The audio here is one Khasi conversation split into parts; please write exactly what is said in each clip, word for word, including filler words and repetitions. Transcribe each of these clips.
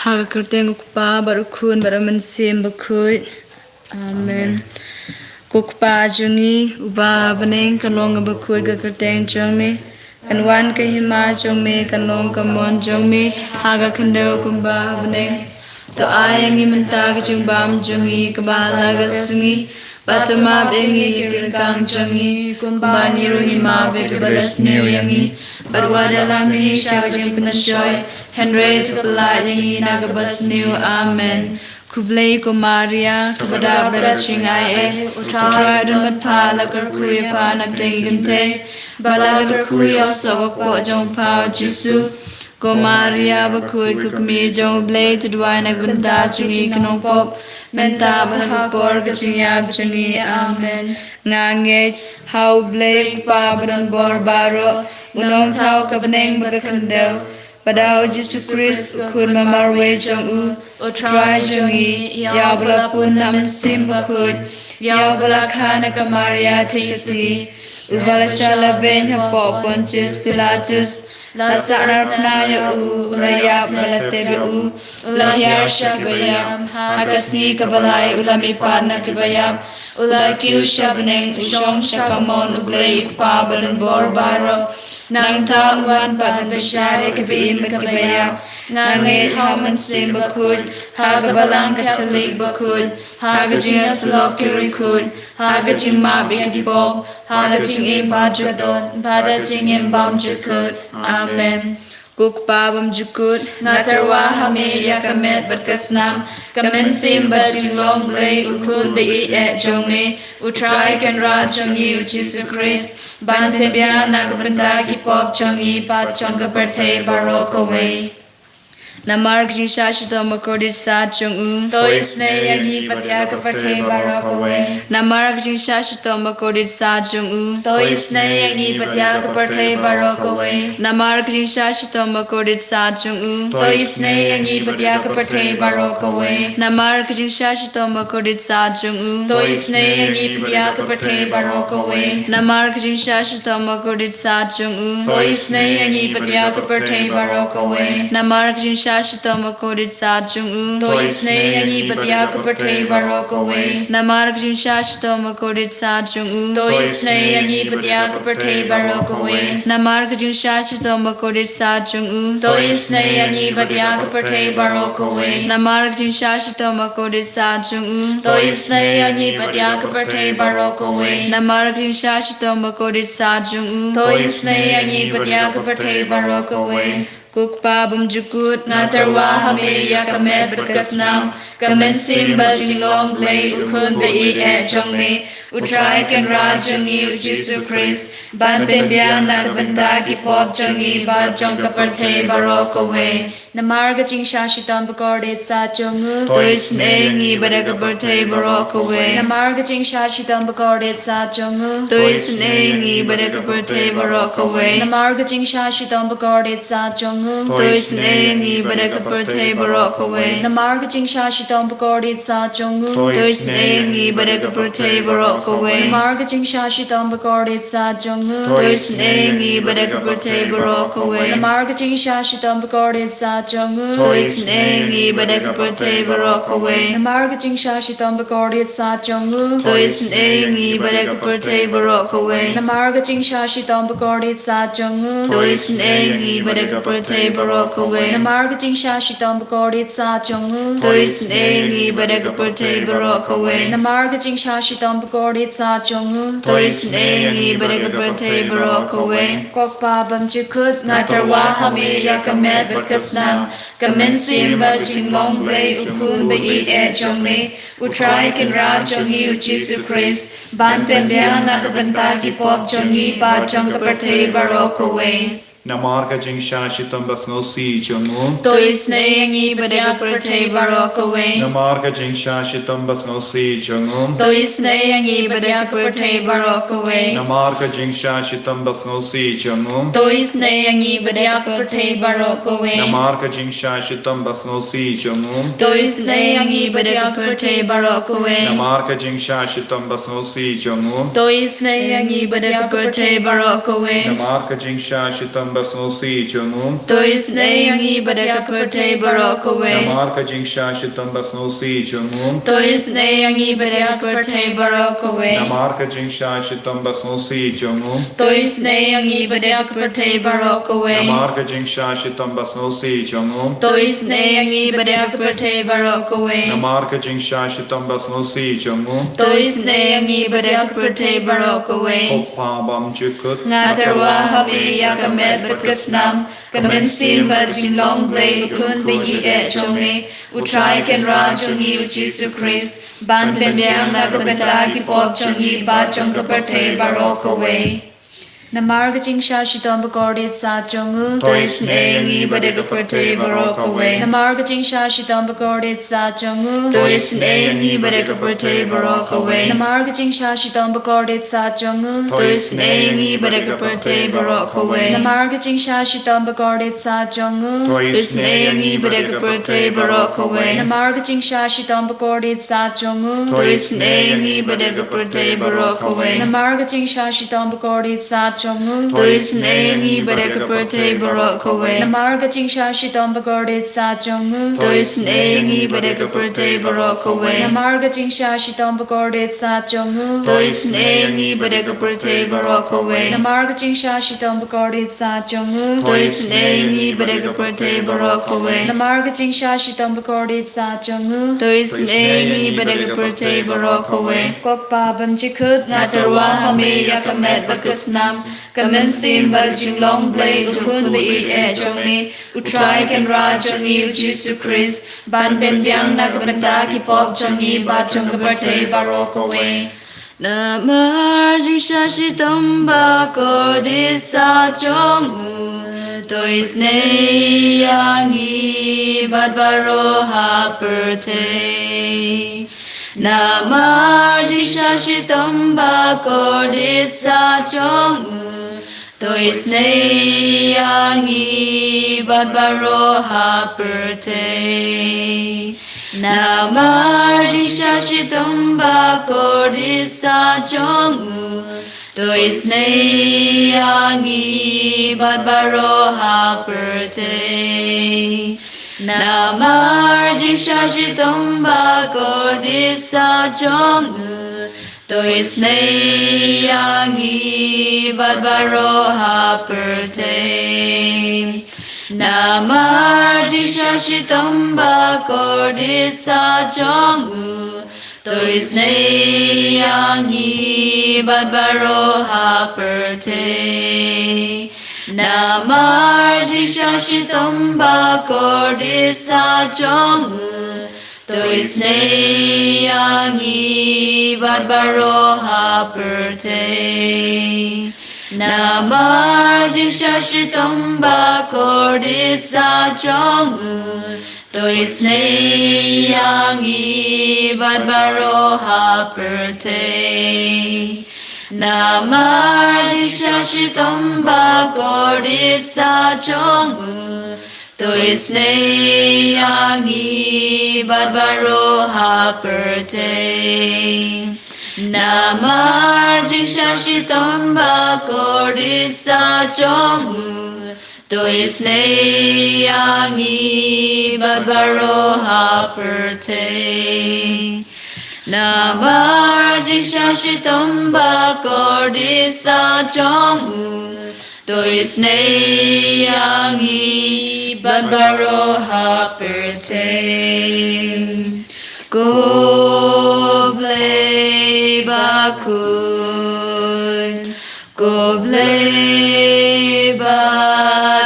Ha ka kyrteng u Kpa bad u Khun bad u Mynsiem Bakhuid. Amen. Ko Kpa jong ngi uba ha bneng, kan long kaba khuid ka kyrteng jong me. Kan wan ka hima jong me, kan long ka mon jong me ha ka khyndew kumba ha bneng. To ai ïa ngi mynta ka jingbam jong ngi kaba ha la ka sngi. Bad to map ïa ngi ïa ki ryngkang jong ngi kumba ngi ruh ngi map ïa kiba la sniew ïa ngi. Bad wat ïalam ïa ngi sha ka jingpynshoi, hynrei to pyllait ïa ngi na kaba sniew. Amen. Khublei ko Maria, kaba dap da ka jingai eh, u Trai u don bad pha, la kyrkhu ïa pha na pdeng ki kynthei, bad la kyrkhu ïa u soh ka kpoh jong pha u Jisu. Ko Maria bakhuid, ko Kmie jong u Blei, to duwai na ka bynta jong ngi ki nongpop, mynta bad ha ka por ka jingïap jong ngi. Amen. Nga ngeit ha u Blei u Kpa ba don bor baroh, u nongthaw ka bneng bad ka khyndew, bad ha u Jisu Khrist u Khun ba marwei jong u, u Trai jong ngi, ïa uba la pun na Mynsiem Bakhuid, ïa uba la kha na ka Maria Theisotti, uba la shah la beiñ hapoh Pontius Pilatus, la sahnarphna ïa u, u la ïap bad la tep ïa u, u la hiar sha kiba ïap, ha ka sngi kaba lai u la mihpat na kiba ïap, u la kiew sha bneng, u shong sha ka mon u Blei u Kpa ba don bor baroh. Nangta un wan pat ban bishar ïa kiba im bad kiba ïap. Nga ngeit ha u Mynsiem Bakhuid, ha ka Balang Katholik bakhuid, ha ka jingïasyllok ki riewkhuid, ha ka jingmap ïa ki pop, ha ka jingim bajuddon, bad ha ka jingim bymjukut. Amen. Ko Kpa bymjukut, nga tyrwa ha me ïa ka met bad ka snam, ka mynsiem bad jinglong Blei u Khun ba ïeit eh jong me, u Trai Kynrad jong ngi u Jisu Khrist, ban pynbiang na ka bynta ki pop jong ngi bad jong ka pyrthei baroh kawei. Namar ka jingshah shitom bakordit sat jong u, to isynei ïa ngi bad ïa ka pyrthei baroh kawei. Namar ka jingshah shitom bakordit sat jong u, to isynei ïa ngi bad ïa ka pyrthei baroh kawei. Namar ka jingshah shitom bakordit sat jong u, to isynei ïa ngi bad ïa ka pyrthei baroh kawei. Namar ka jingshah shitom bakordit sat jong u, to isynei ïa ngi bad ïa ka pyrthei baroh kawei. Namar ka jingshah shitom bakordit sat jong u, to isynei ïa ngi bad ïa ka pyrthei baroh kawei. Namar ka jingshah shitom bakordit sat jong u, to isynei ïa ngi bad ïa ka pyrthei baroh kawei. Namar ka jingshah shitom bakordit sat jong u, to isynei ïa ngi bad ïa ka pyrthei baroh kawei. Namar ka jingshah shitom bakordit sat jong u, to isynei ïa ngi bad ïa ka pyrthei baroh kawei. Namar ka jingshah shitom bakordit sat jong u, to isynei ïa ngi bad ïa ka pyrthei baroh kawei. Namar ka jingshah shitom bakordit sat jong u, to isynei ïa ngi bad ïa ka pyrthei baroh kawei. Ko Kpa bymjukut, nga tyrwa ha me ïa ka met bad ka snam, ka mynsiem bad jinglong Blei u Khun ba ïeit eh jong me, u Trai Kynrad jong ngi u Jisu Khrist, ban pynbiang na ka bynta ki pop jong ngi bad jong ka pyrthei baroh kawei. Namar ka jingshah shitom bakordit sat jong u, to isynei ïa ngi bad ïa ka pyrthei baroh kawei. Namar ka jingshah shitom bakordit sat jong u, to isynei ïa ngi bad ïa ka pyrthei baroh kawei. Namar ka jingshah shitom bakordit sat jong u, to isynei ïa ngi bad ïa ka pyrthei baroh kawei. Namar ka jingshah shitom bakordit sat jong u, to isynei ïa ngi bad ïa ka pyrthei baroh kawei. Namar ka jingshah shitom bakordit sat jong u, to isynei ïa ngi bad ïa ka pyrthei baroh kawei. Namar ka jingshah shitom bakordit sat jong u, to isynei ïa ngi bad ïa ka pyrthei baroh kawei. Namar ka jingshah shitom bakordit sat jong u, to isynei ïa ngi bad ïa ka pyrthei baroh kawei. Namar ka jingshah shitom bakordit sat jong u, to isynei ïa ngi bad ïa ka pyrthei baroh kawei. Namar ka jingshah shitom bakordit sat jong u, to isynei ïa ngi bad ïa ka pyrthei baroh kawei. Namar ka jingshah shitom bakordit sat jong u, to isynei ïa ngi bad ïa ka pyrthei baroh kawei. Ko Kpa bymjukut, nga tyrwa ha me ïa ka met bad ka snam, ka mynsiem bad jinglong Blei u Khun ba ïeit eh jong me, u Trai Kynrad jong ngi u Jisu Khrist, ban pynbiang na ka bynta ki pop jong ngi bad jong ka pyrthei baroh kawei. Namar ka jingshah shitom basngewsih jong u, to isynei ïa ngi bad ïa ka pyrthei baroh kawei. Namar ka jingshah shitom basngewsih jong u, to isynei ïa ngi bad ïa ka pyrthei baroh kawei. Namar ka jingshah shitom basngewsih jong u, to isynei ïa ngi bad ïa ka pyrthei baroh kawei. Namar ka jingshah shitom basngewsih jong u, to isynei ïa ngi bad ïa ka pyrthei baroh kawei. Namar ka jingshah shitom basngewsih jong u, to isynei ïa ngi bad ïa ka pyrthei baroh kawei. Namar ka jingshah shitom ba sngewsih jong u. To isynei ïa ngi bad ïa ka pyrthei baroh kawei. Namar ka jingshah shitom ba sngewsih jong u. To isynei ïa ngi bad ïa ka pyrthei baroh kawei. Namar ka jingshah shitom ba sngewsih jong u. To isynei ïa ngi bad ïa ka pyrthei baroh kawei. Namar ka jingshah shitom ba sngewsih jong u. To isynei ïa ngi bad ïa ka pyrthei baroh kawei. Namar ka jingshah shitom ba sngewsih jong u. To isynei ïa ngi bad ïa ka pyrthei baroh kawei. Ko Pa bymjukut. Nga tyrwa ha me ïa ka met bad ka snam, ka mynsiem bad jinglong Blei u khun ba ïeit jong me, u Trai Kynrad jong ngi u Jisu Khrist, ban pynbiang na ka bynta ki pop jong ngi bad jong ka pyrthei baroh kawei. Namar ka jingshah shitom ba kordit sat jong u. To isynei ïa ngi bad ïa ka pyrthei baroh kawei. Namar ka jingshah shitom ba kordit sat jong u. To isynei ïa ngi bad ïa ka pyrthei baroh kawei. Namar ka jingshah shitom ba kordit sat jong u. To isynei ïa ngi bad ïa ka pyrthei baroh kawei. Namar ka jingshah shitom ba kordit sat jong u. To isynei ïa ngi bad ïa ka pyrthei baroh kawei. Namar ka jingshah shitom ba kordit sat jong u. To isynei ïa ngi bad ïa ka pyrthei baroh kawei. Namar ka jingshah shitom ba kordit sat jong u. To isynei ïa ngi bad ïa ka pyrthei baroh kawei. Namar ka jingshah shitom ba kordit sat jong u. To isynei ïa ngi bad ïa ka pyrthei baroh kawei. Namar ka jingshah shitom ba kordit sat jong u. To isynei ïa ngi bad ïa ka pyrthei baroh kawei. Namar ka jingshah shitom ba kordit sat jong u. To isynei ïa ngi bad ïa ka pyrthei baroh kawei. Namar ka jingshah shitom ba kordit sat jong u. To isynei ïa ngi bad ïa ka pyrthei baroh kawei. Ko Pa bymjukut, nga tyrwa ha me ïa ka met bad ka snam, ka mynsiem bad jinglong Blei u khun ba ïeit jong me, u Trai Kynrad jong ngi u Jisu Khrist, ban pynbiang na ka bynta ki pop jong ngi bad jong ka pyrthei baroh kawei. Namar jingshah shitom ba kordit sat jong u, to isynei ïa ngi bad baroh ha pyrthei. Namar jingshah shitom ba kordit sat jong u, to isynei ïa ngi bad baroh ha pyrthei. Namar jingshah shitom ba kordit sat jong u, to isynei ïa ngi bad baroh ha pyrthei. Namar jingshah shitom ba kordit sat jong u, to isynei ïa ngi bad baroh ha pyrthei. Namar jingshah shitom ba kordit sat jong u, to isynei ïa ngi bad baroh ha pyrthei. Namar jingshah shitom ba kordit sat jong u, to isynei ïa ngi bad baroh ha pyrthei. Namar jingshah shitom ba kordit sat jong u, to isynei ïa ngi bad baroh ha pyrthei. Namar jingshah shitom ba kordit sat jong u, to isynei ïa ngi bad baroh ha pyrthei. Namar jingshah shitom ba kordit sat jong u, to isynei ïa ngi bad baroh ha pyrthei. Namar jingshah shitom ba kordit sat jong u, to isynei ïa ngi bad baroh ha pyrthei. Ko Blei bakhuid, ko Blei badonbor,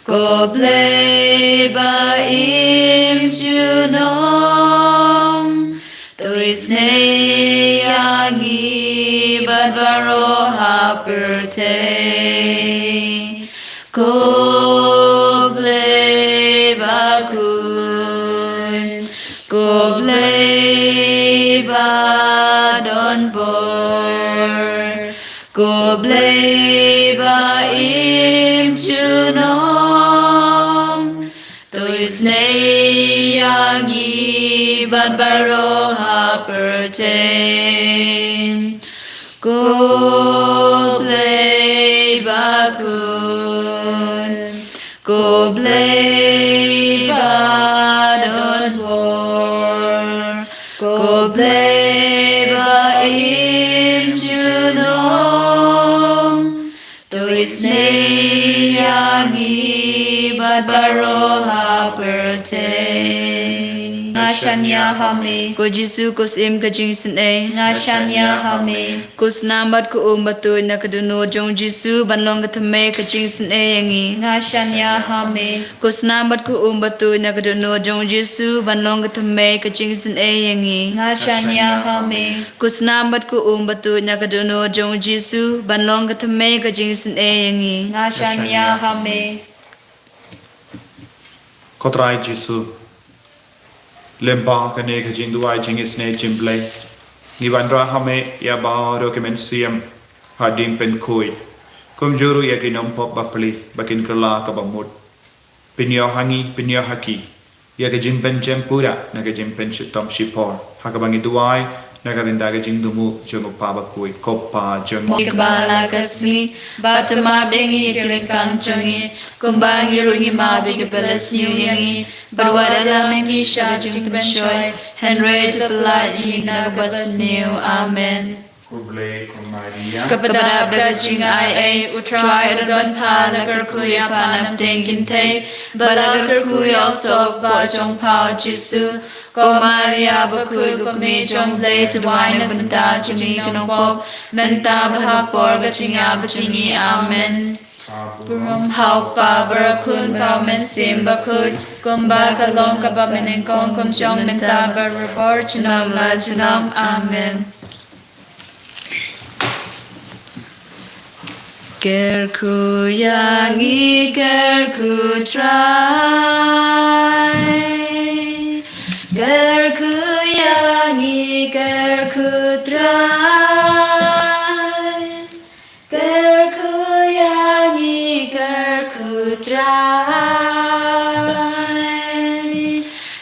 ko Blei ba im junom, to isynei ïa ngi bad baroh ha pyrthei. Ko Blei bakhuid, ko Blei badonbor, ko Blei ba im junom, to isynei ïa ngi bad baroh ha pyrthei. Ko Blei Khun, ko Blei ba don bor, ko Blei ba im junom, to isynei ïa ngi bad baroh ha pyrthei. Nga shaniah ha me. Ko Jisu, ko Syiem ka jingisynei, nga shaniah ha me. Ko snam bad ko um ba tuid na ka dohnud jong u Jisu ban long ka thymmei ka jingisynei ïa ngi, nga shaniah ha me. Ko snam bad ko um ba tuid na ka dohnud jong u Jisu ban long ka thymmei ka jingisynei ïa ngi, nga shaniah ha me. Ko snam bad ko um ba tuid na ka dohnud jong u Jisu ban long ka thymmei ka jingisynei ïa ngi, nga shaniah ha me. Ko Trai Jisu, lyngba kane ka jingduwai jingisynei jong u Blei, ngi wanrah ha me ïa baroh ki mynsiem ha ding pynkhuid, kumjuh ruh ïa ki nongpop bapli ba kin kylla kaba mut. Pynïoh ha ngi, pynïoh ha ki ïa ka jingpynjem pura na ka jingpynshitom shipor, ha kaba ngi duwai na ka bynta ka jingthmu jong u Kpa bakhuid. Ko Pa jong ngi, ngi kyrpad ïa ka sngi, bad to map ïa ngi ïa ki ryngkang jong ngi, kumba ngi ruh ngi map ïa kiba la sniew ïa ngi, bad wat ïalam ïa ngi sha ka jingpynshoi, hynrei to pyllait ïa ngi na kaba sniew. Amen. Khublei ko Maria, kaba dap da ka jingaiei, u Trai u don bad pha, la kyrkhu ïa pha na pdeng kynthei, bad la kyrkhu ïa u soh u kpoh jong pha u Jisu. Ko Maria bakhuid, ko Kmie jong u Blei, to duwai na ka bynta jong ngi ki nongpop, mynta bad ha ka por ka jingïap jong ngi. Amen. Burom ha u Kpa, bad ha u Khun, bad ha u Mynsiem Bakhuid, kumba ka long, kaba mynnyngkong, kumjuh mynta, baroh por, junom la junom. Amen. Kyrkhu ïa ngi, kyrkhu Trai. Kyrkhu ïa ngi, kyrkhu Trai. Kyrkhu ïa ngi, kyrkhu Trai.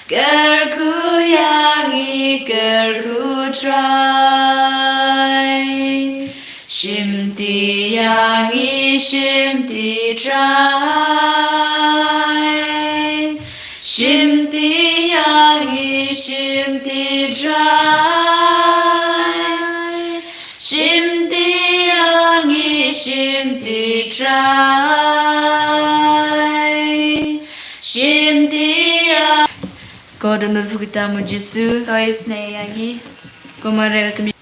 Kyrkhu ïa ngi, kyrkhu Trai. Shimti ïa ngi, shimti Trai. Shimti ïa ngi, shimti Trai. Shimti ïa ngi, shimti Trai. Shimti ïa. Ko Dohnud pyrkhat mo Jisu, to isynei ïa ngi. Ko Maria ka Kmie